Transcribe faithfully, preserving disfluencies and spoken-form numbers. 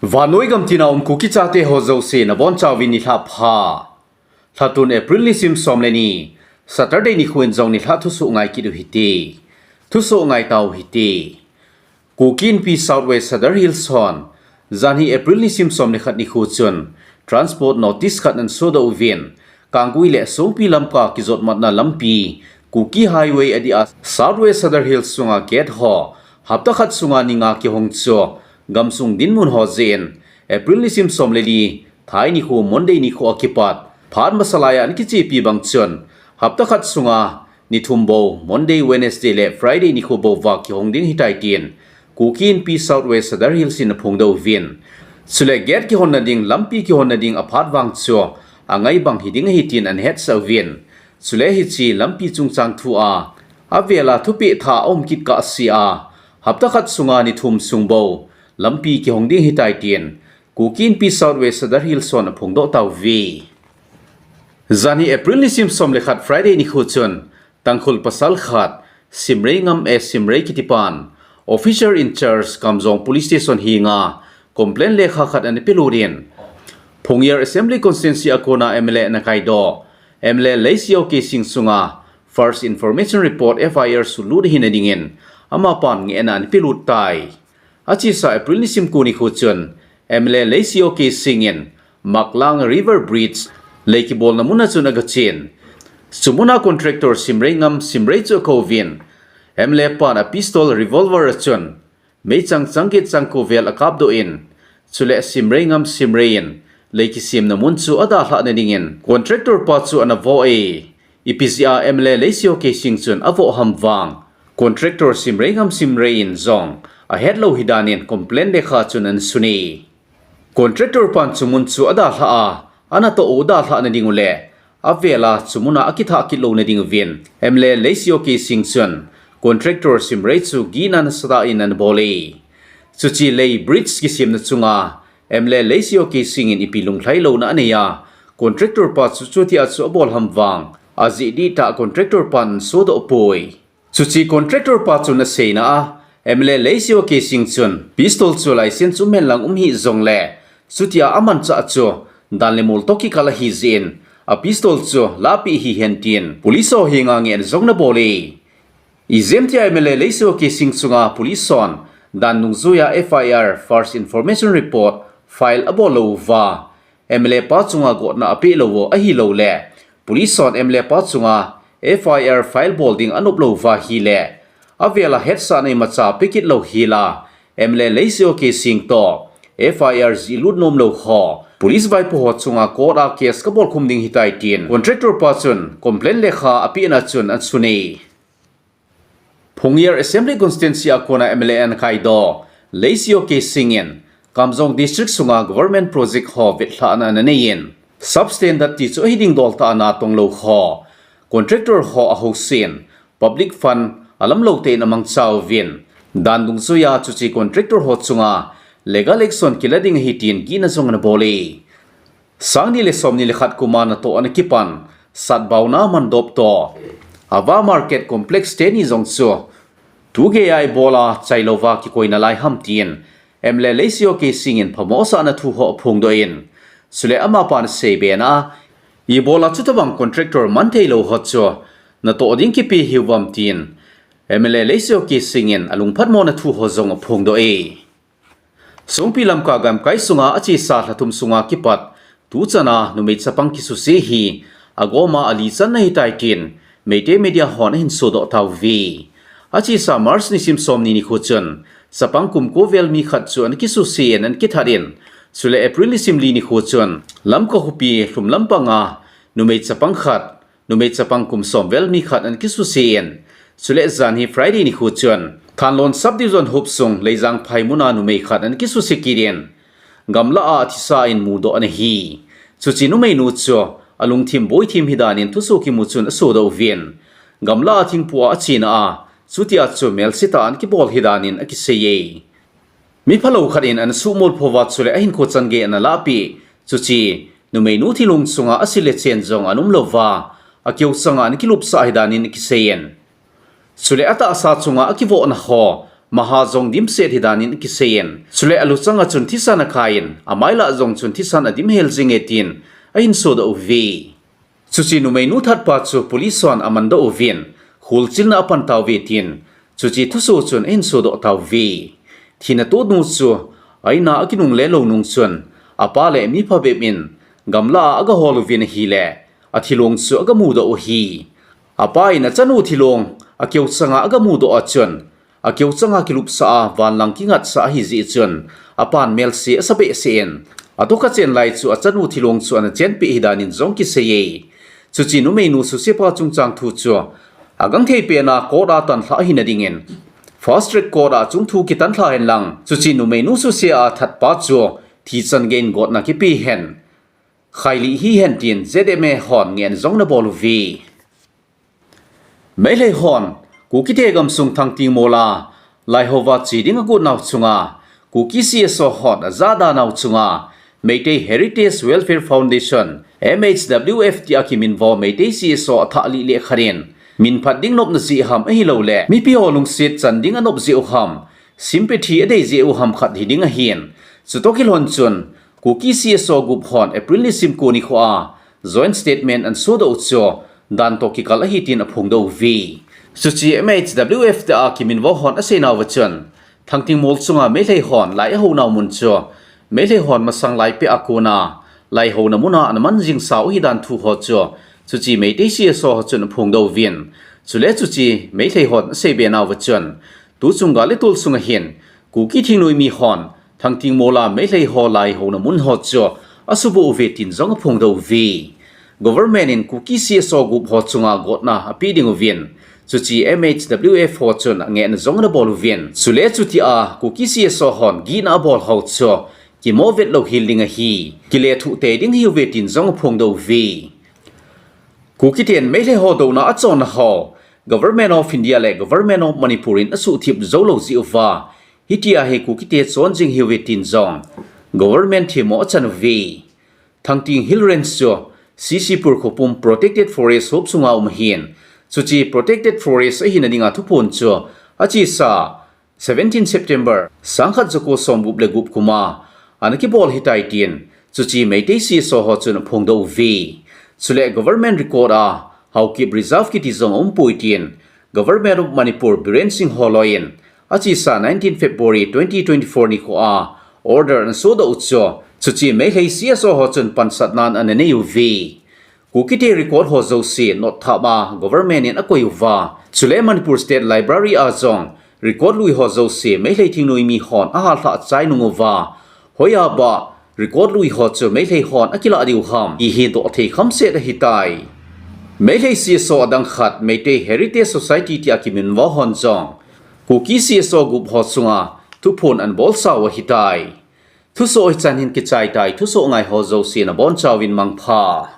Vannoi gamtina um Kuki chate ho jouse nabonchauvin nilhah pha. Lhatun April nisim som le ni, Saturday nikho in jong nilhah thusoh ngai kit u hite. Thusoh ngai tau hite. Kuki Inpi South West Sadar Hills hon, janhi April nisim som le khat nikho chun, transport notice khat ana sodoh uvin, Kanggui le Songpi Lamka kijotmatna lampi, Kuki Highway adia South West Sadar Hills sunga gate ho, hapta khat sunga ni nga kihong chu, gamsung dinmun ho jeh in, April nisim som le li, Thai nikho Monday nikho akipat, phat masa laiya ana kichepi bang chun, hapta khat sunga, ni thum bou, Monday, Wednesday le Friday nikho bou va kihong ding ahitai tin, Kuki Inpi South West Sadar Hills in aphongdoh uvin. Chule gate kihonna ding, lampi kihonna ding aphat vang chu, angai bang hiding ahi tin ana hetsah uvin. Chule hiche lampi chungchang thua, avela thupeh tha aum kit kahsea, hapta khat sunga ni thum sung bou, lampi kihong ding ahitai tin, Kuki Inpi South West Sadar Hills hon aphongdoh tauve. Janhi April nisim som le khat Friday nikho chun, Tangkhul pasal khat, Simreingam S Simrei kitipan, Officer in Charge Kamjong Police Station henga, complaint lekha khat ana pelut in, Phungyar Assembly Constituency a kona M L A ana kaidoh, M L A Leisio Keishing chunga, First Information Report F I R sulut ahina dingin, amapan ngehna ana pelut tai. Achesa April nisim ko nikho chun, M L A Leisio Keishing in, Maklang River Bridge, lei kibolna muna chun agachen. Chumuna contractor Simreingam Simrei chu akouvin, M L A pan a pistol revolver a chun, meichang chang get chang ko vel akapdoh in, chule Simreingam Simrei in, lei kisemna mun chu adalhahna dingin, contractor pa chu ana vo e, ipi jeh a M L A Leisio Keishing chun avoh ham vang, contractor Simreingam Simrei in jong, ahetlou ahidan in complaint lekha chun ana sun e. Contractor pan chumun chu adalhah a, anatoh u dalhahna ding u le, avela chumuna akithah kit louna ding uvin, M L A Leisio Keishing chun, contractor Simrei chu gihna nasatah in ana bol e. Chuche lei bridge kisemna chunga, M L A Leisio Keishing in ipi lunglhai louna anei a, contractor pa chu chutia chu abol ham vang, ajeh dihtah contractor pan sodoh poi. Chuche contractor pa chun aseina a, M L A Leisio Keishing chun, pistol chu license um henlang um hih jongle, chutia amanchah chu, dan le mol toh kikal ahi jeh in, a pistol chu lahpeh hihen tin, police ho henga ngehna jong ana bol e. Ijemtia M L A Leisio Keishing chunga police hon dan dungjuiya F I R, First Information Report, file abol lou uva, M L A pa chunga gotna apeh lou u ahilouleh, police hon M L A pa chunga F I R file bol ding anop lou uva ahileh, avela hetsahna imacha pe kit lou hela, M L A Leisio Keishing toh F I R jihlut nom lou ho, police vaipo ho chunga court a case kabol khum ding ahitai tin, contractor pa chun complaint lekha apehna chun ana sun e. Phungyar Assembly Constituency a kona M L A ana kaidoh, Leisio Keishing in, Kamjong District sunga government project ho vetlhahna ana nei in, substandard ti chu ahi ding dol tah a natong lou ho, contractor ho ahouse in, public fund alam lou tah in amangcha uvin, dan dungjuiya chuche contractor ho chunga legal action kila ding ahi tin gihna jong ana bol e. Sangni le somni le khat kuma natoh ana kipan, Satbaona Mandop toh Ava Market Complex teni jong chu tugeiya ibola chailouva kikoi nalai ham tin, M L A Leisio Keishing in phamosahna thu ho aphongdoh in, chule amapan aseibe na, ibola chutobang contractor man theilou ho chu natoh ding kipe hiuvem tin, M L A Leisio Keishing in alungphatmona thu ho jong aphongdoh e. Songpi Lamka gamkai sunga achesa lha thum sunga kipat, tuchana numei chapang kisuse hi, agoma ali channa ahitai tin, Meitei media hon ahin sodoh tauve. Achesa March nisim somni nikho chun, chapang kum ko vel mi khat chu ana kisuse in ana kithat in, chule April nisim li nikho chun, Lamka khopi lhum lampanga, numei chapang khat, numei chapang kum som vel mi khat ana kisuse in. Chule janhi Friday nikho chun, Thanlon Subdivision hopsung Leijangphai muna numei khat ana kisuse kit in, gamla a athisa in mudoh ana hi. Chuche numeinu chu, alungthim boithim ahidan in thusoh kimu chun asodoh uvin, gamla a thingpua achena a, chutia chu melsetah ana kibol ahidan in akisei e. Mi phalou khat in ana suhmolpho uva chule ahinkho chan gei ana lahpeh, chuche numeinu thilong sunga asil le chen jong ana umlouva, akeu changa ana kilupsah ahidan in akisei in. Chule atahsa chunga akivohna ho, Maha jong dimset hidan in akiseiyin, chule aluchang a chun thisan akhai in, amai lah jong chun thisan adim hel jing e tin ahin sodoh uve. Chuche numeinu thatpa chu police hon amandoh uvin, kholchilna apan tauve tin, chuche thusoh chun ahin sodoh tauve. Thina tonu chu a-in a akinungle lou nung chun, apa le mi phabep in gamla a agahol uvin ahile, athilong chu agamudoh u ahi. Apa in achanu thilong akeu changa agamudoh a chun, akeu changa kilupsah a, vanlang kingatsah ahi jeh chun, apan melse asa behseh in, atoh khat chen lai chu achanu thilong chu ana chenpeh hidan in jong kiseiye. Chuche numeinu susepa chungchang thu chu agangthei pen a court a tanlhah ahina dingin, Fast Track Court a chungthu kitanlha hen lang, chuche numeinu suse a thatpa chu thichan gei in gotna kipe hen, khailih hihen tin Z M A hon ngehna jong anabol uve. Meitei hon Kukite gamsung Thangting mol a lai houva che ding agot nau chunga, Kuki C S O hon ajahda nau chunga, Meitei Heritage Welfare Foundation, M H W F tia kiminvo Meitei C S O athah lih le khat in, minphat ding nopna jeh ham ahilouleh mipi ho lungset chan ding anop jeh u ham, sympathy adei jeh u ham khat hiding ahin, chutoh kilhon chun Kuki C S O gup hon April nisim ko nikho a joint statement anasodoh u chu dan toh kikal ahi tin aphongdoh uve. Chuche M H W F tia kiminvo hon aseinauva chun, Thangting mol chunga Meitei hon lai ahou nau mun chu Meitei hon masang lai peh a kona lai houna mun a anaman jing sau ahidan thu ho chu, chuche Meitei C S O ho chun aphongdoh uvin, chule chuche Meitei hon aseibe nauva chun, tuchung gal le tol sunga hin Kuki thingnoimi hon Thangting mol a Meitei ho lai houna mun ho chu asuboh uve tin jong aphongdoh uve. Government in Kuki C S O gup ho chunga gotna apeh ding uvin, chuche M H W F ho chun angehna jong anabol uvin, chule chutia Kuki C S O hon gihna abol ho chu kimo vet lou hel ding ahi, kilethuh tei ding ahiuve tin jong aphongdoh uve. Kukiten Meitei ho douna achonna ho Government of India le Government of Manipur in asuhthip jou lou jeh uva, hitia hi Kukite chon jing ahiuve tin jong government themmo achan uve. Thangting Hill Range chu C C Pur khopum Protected Forest hop sunga um ahin, chuche Protected Forest ahina dinga thuphon chu achesa seventeen September, sangkhat jako somgup le gup kuma ana kibol ahitai tin, chuche Meitei C S O ho chun aphongdoh uve. Chule government record a Haokip Reserve kiti jong aumpoi tin, Government of Manipur Biren Singh holoi in, achesa nineteen February twenty twenty-four nikho a order anasodoh u chu, chuche Meitei C S O ho chun pansatnan ananei uve. Kukite record ho jouse notthap a government in akoi uva, chule Manipur State Library a jong record lui ho jouse Meitei thingnoimi hon ahallhah chai nung uva, hoiya bah record lui ho chu Meitei hon akilah diu ham, ti hi dohthei khamset ahitai. Meitei C S O adang khat Meitei Heritage Society tia kiminvo hon jong Kuki C S O gup ho chunga thuphon anabolsau ahitai. Thusoh hichan hin kichaitai, thusoh ngai ho jouse nabonchauvin mangpha.